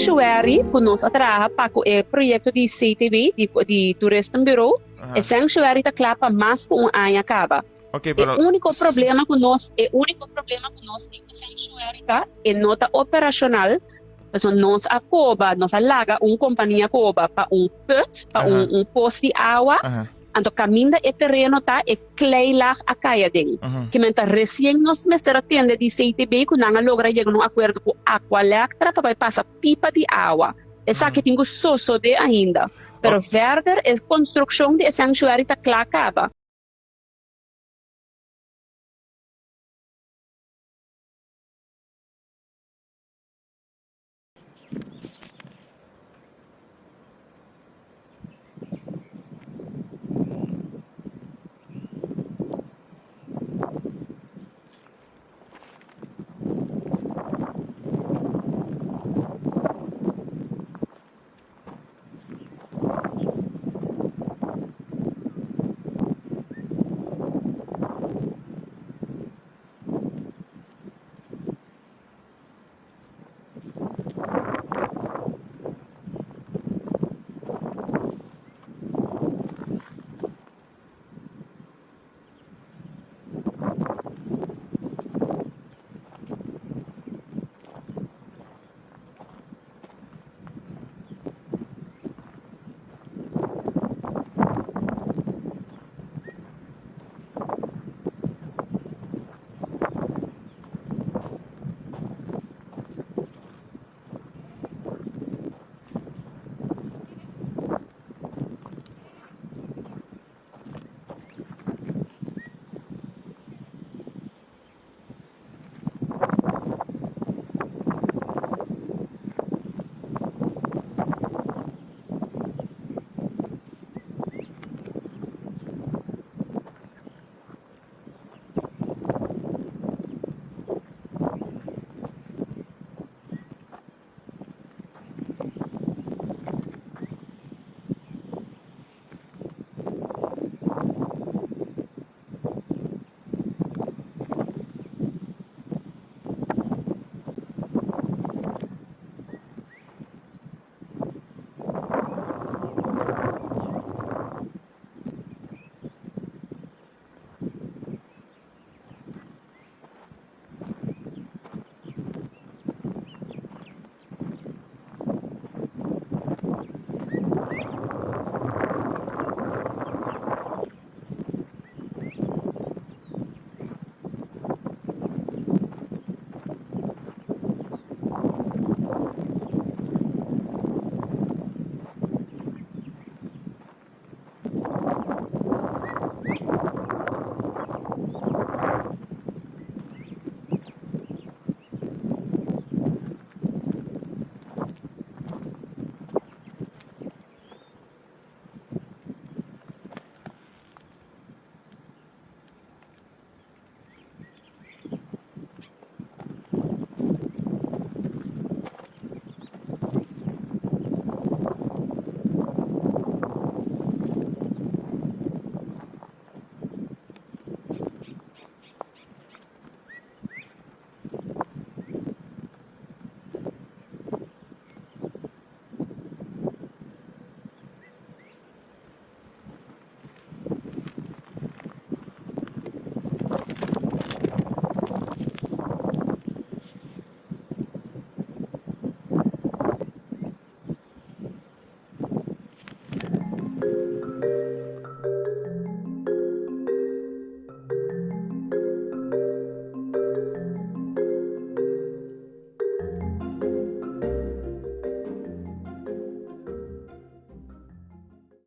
Sanctuary ku nos a traha pa ku e proyekto di CTB, di Toeristenbureau, e sanctuary ta kla pa mas ku un aña kaba. Ok, E pero úniko problema ku nos, e úniko problema ku nos tin ku sanctuary ta e no ta operashonal, pasobra nos a koba, nos a laga un kompania koba pa un put, pa un un pos di awa, anto kaminda e tereno ta e kleilaag a kai aden. Kimen ta resien nos mester a tende di CTB ku nan a logra yega na un akuerdo ku Aqualectra pa bai pasa pipa di awa. Esaki tin ku sosodé ainda. Pero verder e konstrukshon di e sanctuary ta kla kaba.